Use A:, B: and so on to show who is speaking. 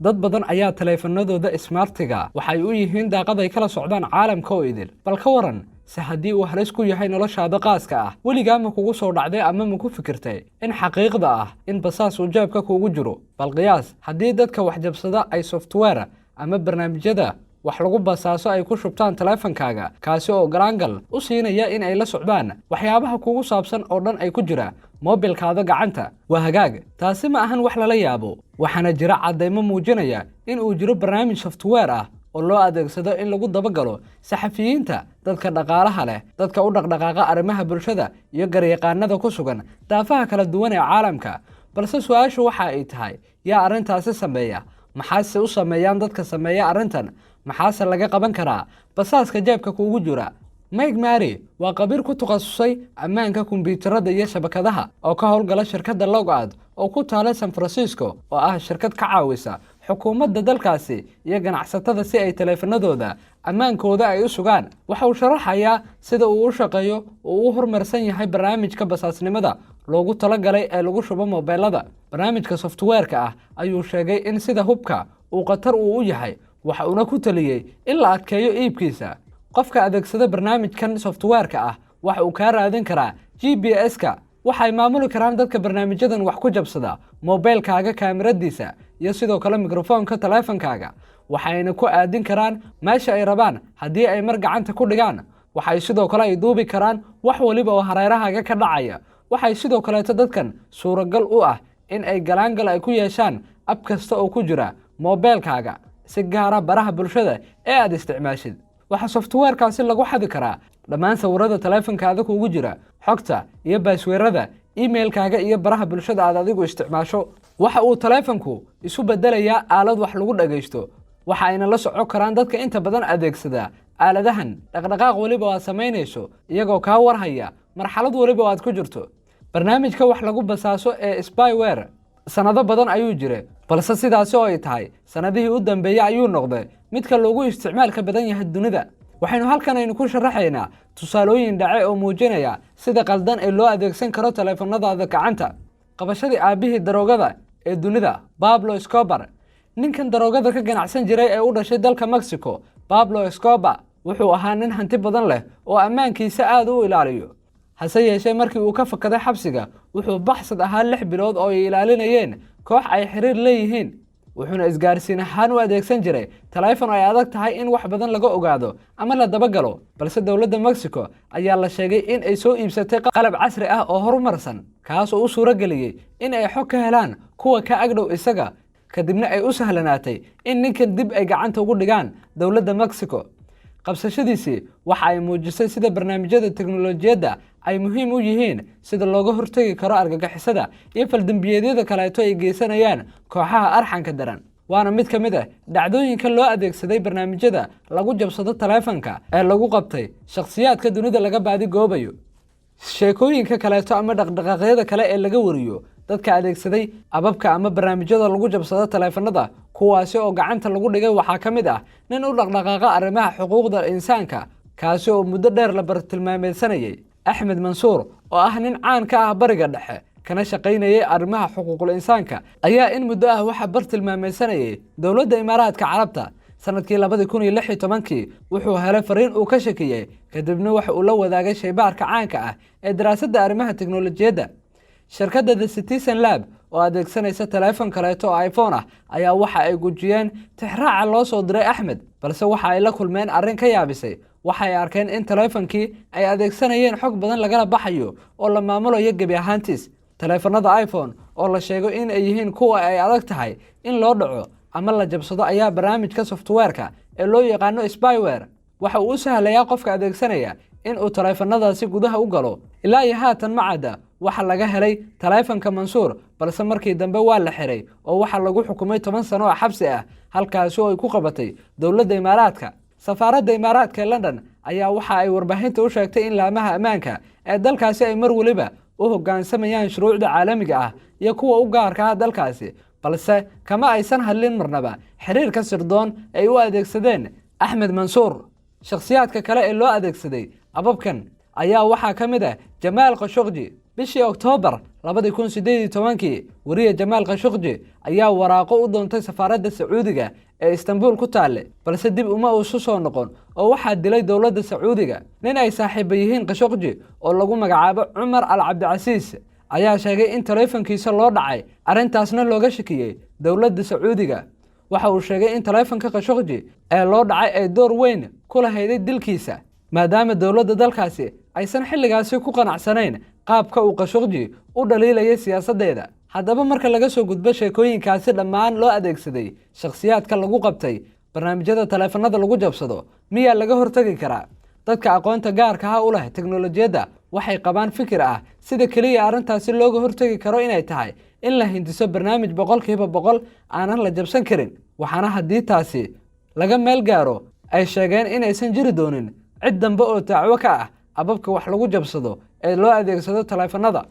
A: Dad badan ayaa taleefanadooda smart-iga waxay u yihiin daaqad ay kala socdaan caalamka oo idil. Bal ka waran se haddii uu halis ku yahay noloshaada qaaska ah? Weligaa ma kugu soo dhacday ama ma ku fikirtay in xaqiiqda ah in basaas uu jeebka kuugu jiro? Bal qiyaas haddii dadka waxjabsada ay software ama barnaamijyada wax lagu basaaso ay ku shubtaan taleefankaaga, kaasi oo galaangal u siinaya in ay la socdaan waxyaabaha kugu saabsan oo dhan ay ku jira moobilkaada gacanta. Waa hagaag, taasi ma ahan wax lala yaabo. Waxaana jira caddaymo muujinaya in uu jiro barnaamij software ah oo loo adeegsado in lagu dabagalo saxafiyiinta, dadka dhaqaalaha leh, dadka u dhaqdhaqaaqa arrimaha bulshada iyo garyaqaanada ku sugan daafaha kala duwan ee caalamka. Balse su-aashu waxa ay tahay: yaa arrintaasi sameeya? Maxaase u sameeyaan dadka sameeya arrintan? Maxaase laga qaban karaa basaaska jeebka kuugu jira? Mike Mary waa khabiir ku takhasusay ammaanka kombiyuutarada iyo shabakadaha oo ka howlgala shirkadda Lookout oo ku taala San Francisco, oo ah shirkad ka caawisa xukuumadda dalkaasi iyo ganacsatada si ay taleefanadooda ammaankooda ay u sugaan. Waxa uu sharaxayaa sida uu u shaqeeyo oo u horumarsan yahay barnaamijka basaasnimada loogu talagalay ee lagu shubo mobeelada. Barnaamijka software-ka ah ayuu sheegay in sida hubka uu khatar uu u yahay, waxa uuna ku taliyey in la adkeeyo iibkiisa. Qofka adeegsada barnaamijkan software-ka ah waxa uu kaa raadin karaa GPS-ka. Waxay maamuli karaan dadka barnaamijyadan wax ku jabsada mobeylkaaga kaamiradiisa iyo sidoo kale mikrofoonka taleefankaaga, waxayna ku aadin karaan meesha ay rabaan haddii ay mar gacanta ku dhigaan. Waxay sidoo kale ay duubi karaan wax waliba oo hareerahaaga ka dhacaya. Waxay sidoo kaleeto dadkan suuragal u ah in ay galaangal ay ku yeeshaan app kasta oo ku jira mobeelkaaga, si gaara baraha bulshada ee aada isticmaashid. Waxaa software-kaasi lagu xadi karaa dhammaan sawirada taleefankaada kugu jira, xogta iyo password-ada email-kaaga iyo baraha bulshada aad adigu isticmaasho. Waxa uu taleefanku isu bedelayaa aalad wax lagu dhagaysto, waxa ayna la socon karaan dadka inta badan adeegsada aaladahan dhaqdhaqaaq weliba oo aad samaynayso, iyagoo kaa warhaya marxalad weliba oo aad ku jirto. Barnaamijka wax lagu basaaso ee spyware sanado badan ayuu jiray, balse sidaasi oo ay tahay, sanadihii u dambeeyey ayuu noqday midka loogu isticmaalka badan yahay dunida. Waxaynu halkan aynu ku sharaxaynaa tusaalooyin dhace oo muujinaya sida qaldan ee loo adeegsan karo taleefanadaada gacanta. Qabashadii aabbihii daroogada ee dunida, Pablo Escobar. Ninkan daroogada ka ganacsan jiray ee u dhashay dalka Mexico, Pablo Escobar, wuxuu ahaa nin hanti badan leh oo ammaankiisa aada u ilaaliyo. Hase yeeshee, markii uu ka fakaday xabsiga, wuxuu baxsad ahaa 6 bilood oo ay ilaalinayeen koox ay xiriir leeyihiin, wuxuuna isgaarsiin ahaan u adeegsan jiray taleefon ay adag tahay in wax badan laga ogaado ama la dabagalo. Balse dowladda Mexico ayaa la sheegay in ay soo iibsatay qalab casri ah oo horumarsan, kaas oo u suuro geliyey in ay xog ka helaan kuwa ka agdhow isaga, kadibna ay u sahlanaatay in ninkan dib ay gacanta ugu dhigaan dowladda Mexico. Qabsashadiisii waxa ay muujisay sida barnaamijyada teknolojiyadda ay muhiim u yihiin sida looga hortegi karo argagixisada iyo faldembiyeedyada kaleeto ay geysanayaan kooxaha arxanka daran. Waana mid ka mid ah dhacdooyinka loo adeegsaday barnaamijyada lagu jabsado taleefanka ee lagu qabtay shakhsiyaadka dunida laga baadigoobayo. Sheekooyinka kaleeto ama dhaqdhaqaaqyada kale ee laga wariyo dadka adeegsaday app-abka ama barnaamijyada lagu jabsado taleefanada, kuwaasi oo gacanta lagu dhigay, waxaa ka mid ah nin u dhaqdhaqaaqa arrimaha xuquuqda insaanka, kaasi oo muddo dheer la bartilmaameedsanayay. Axmed Mansuur, oo ah nin caan ka ah Bariga Dhexe kana shaqaynayay arrimaha xuquuqul insaanka, ayaa in muddo ah waxaa bartilmaameedsanayay dowladda Imaaraadka Carabta. Sanadkii 2016-kii wuxuu helay fariin uu ka shakiyey, kadibna waxa uu la wadaagay shaybaarka caanka ah ee daraasadda arrimaha teknolojiyadda, shirkadda The Citizen Lab, oo adeegsanaysa taleefon kaleeto oo iPhone ah, ayaa waxa ay gujiyeen tixraaca loo soo diray Axmed. Balse waxa ay la kulmeen arrin ka yaabisay. Waxay arkeen in taleefonkii ay adeegsanayeen xog badan lagala baxayo oo la maamulayo gebi ahaantiis. Taleefanada iPhone, oo la sheego in ay yihiin kuwa ay adag tahay in loo dhaco ama la jabsado, ayaa barnaamijka software-ka ee loo yaqaano spyware waxa uu u sahlayaa qofka adeegsanaya in uu taleefanadaasi gudaha u galo. Ilaa iyo haatan ma cadda waxa laga helay taleefanka Mansuur, balse markii dambe waa la xiray oo waxaa lagu xukumay 10 sano oo xabsi ah, halkaasi oo ay ku qabatay dowladda Imaaraadka. Safaaradda Imaaraadka ee London ayaa waxa ay warbaahinta u sheegtay in laamaha ammaanka ee dalkaasi ay mar weliba u hoggaansamayaan shuruucda caalamiga ah iyo kuwa u gaarka ah dalkaasi, balse kama aysan hadlin marnaba xiriirka sirdoon ay u adeegsadeen Axmed Mansuur. Shakhsiyaadka kale ee loo adeegsaday app-abkan ayaa waxaa ka mid ah Jamaal Khashogji. Bishii Oktoobar 2018-kii, weriye Jamaal Khashuqji ayaa waraaqo u doontay safaaradda Sacuudiga ee Istanbul ku taalle, balse dib uma uusu soo noqon oo waxaa dilay dowladda Sacuudiga. Nin ay saaxiiba yihiin Khashuqji oo lagu magacaabo Cumar Al Cabdicasiis ayaa sheegay in taleefankiisa loo dhacay, arrintaasna looga shakiyey dowladda Sacuudiga. Waxa uu sheegay in taleefanka Khashuqji ee loo dhacay ay door weyn ku lahayday dilkiisa, maadaama dowladda dalkaasi aysan xilligaasi ku qanacsanayn qaabka uu Khashuqji u dhaliilayay siyaasaddeeda. Haddaba, marka laga soo gudbo sheekooyinkaasi dhammaan loo adeegsaday shakhsiyaadka lagu qabtay barnaamijyada taleefanada lagu jabsado, miyaa laga hortegi karaa? Dadka aqoonta gaarka ah u leh teknolojiyadda waxay qabaan fikir ah sida keliya arrintaasi looga hortegi karo inay tahay in la hindiso barnaamij 100% aanan la jabsan karin, waxaana haddii taasi laga meel gaaro ay sheegeen inaysan jiri doonin cid dambe oo dacwo ka ah ababka wax lagu jabsado ee loo adeegsado taleefanada.